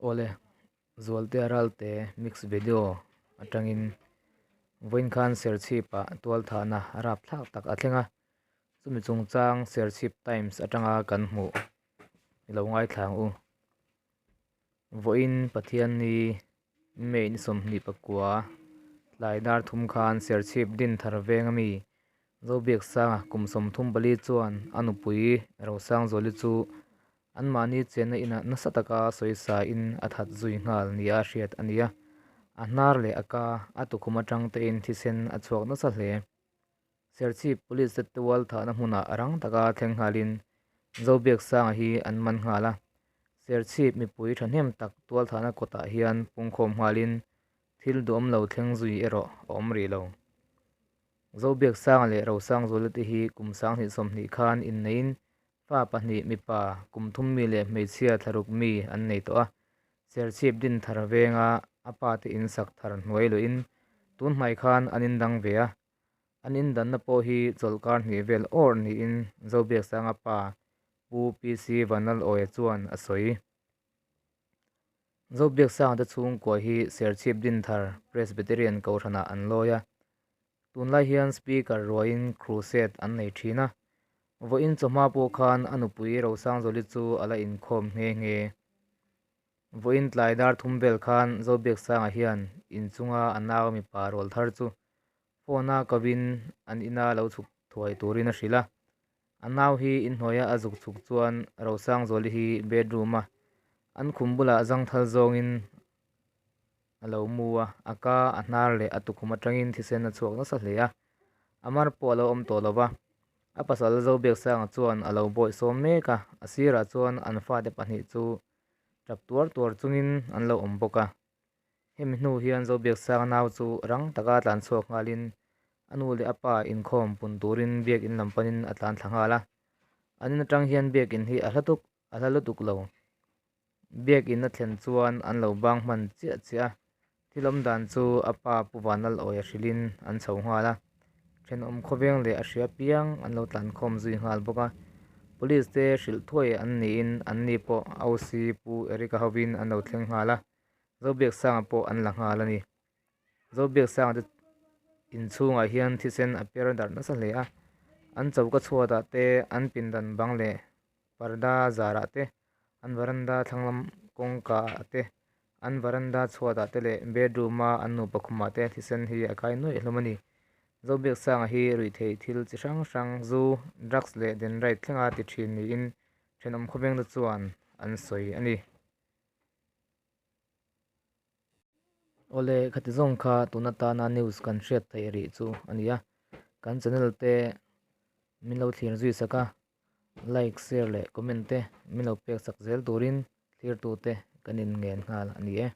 Awle, Zualtea Ralte mix video atangin vawiin khan Serchhip-ah tualthahna rapthlak tak a thleng a, chumi chungchang Serchhip Times atanga kan hmuh i lo ngaithla ang u. Vawiin Pathianni May ni 24 tlai dar thum khan Serchhip Dinthar veng ami Zobiaksanga kum 34 chuan a nupui Rosangzuali chu Anmahni chenna inah nasa taka sawisa in a that zui nghal nia hriat a ni a, a hnar leh a ka a tukhum atang tein thisen a chhuak nasa hle. Serchhip Police te tual thahna hmunah rang taka thleng nghalin Zobiaksanga hi an man nghal a, Serchhip mipui thahnem tak tual thahna kawtah hian pungkhawm nghalin thil duhawm lo thleng zui erawh a awm rih lo. Zobiaksanga leh Rosangzuala te hi kum 2020 khan inneiin Fa pahnih mipa kum thum mi leh hmeichhia thlaruk mi an nei tawh a, Serchhip Dinthar venga a pa te in sak thar hnuai luhin tun hmai khan an indang ve a, an indanna pawh hi chawlhkar hnih vel awr niin Zobiaksanga pa Pu PC Vanlalawia chuan a sawi. Zobiaksanga te chhungkua hi Serchhip Dinthar Presbyterian Kohhranah an lawi a, Tunlai hian Speaker ruaiin crusade an nei thin a, vawiin chawhma pawh khan a nupui Rosangzawli chu a la inkhawm nghe nghe. Vawiin tlai dar thum vel khan Zobiaksanga hian inchunga a nau mipa rual thar chu phone a kovin an ina lo chhuk thuai turin a hrilh a. A nau hi inhnuaia a zuk chhuk chuan Rosangzawli hi bedroom a an khum bulah zangthal zawngin a lo mu a, a ka, a hnar leh a tukhum atangin thisen a chhuak nasa hle a, a mar pawh a lo awm tawh lo va. A pasal Zobiaksanga chuan a lo bawihsawm mek a, a sirah chuan an fate pahnih chu tap tuar tuar chungin an lo awm bawk a. Hemi hnu hian Zobiaksanga nau chu rang taka tlan chhuak nghalin a nu leh a pa inkhawm pun turin biakin lam panin a tlan thla nghal a. An in atang hian biakin hi a hla tuk a hla lutuk lo. Biakin a thlen chuan an lo bang hman chiah chiah a, thil awm dan chu a pa Pu Vanlalawia hrilhin an chho nghal a, thenawm khawveng leh a hria piang an lo tlankhawm zui nghal bawk a, Police te hrilh thuai an niin an ni pawh OC Pu Eric-a hovin an lo thleng nghal a, Zobiaksanga pawh an la nghal a ni. Zobiaksanga te inchhungah hian thisen a per darh nasa hle a, an choka chhuatah te an pindan bang leh Parda zarah te, an varanda thlanglam kawngka ah te, an varanda chhuat ah te leh bedroom a an nupa khum ah te thisen hi a kai nuaih hlawm a ni. Zobiaksanga hi ruihtheih thil chi hrang hrang zu, drugs leh denrite thlenga ti thin niin thenawm khawvengte chuan an sawi a ni. Awle, khati zawng kha tun atana news kan hriat theih rih chu a ni a, kan channel te min lo thlir zui sak a. Like, share leh comment te min lo pek sak zel turin thlirtute kan inngen nghal a ni e.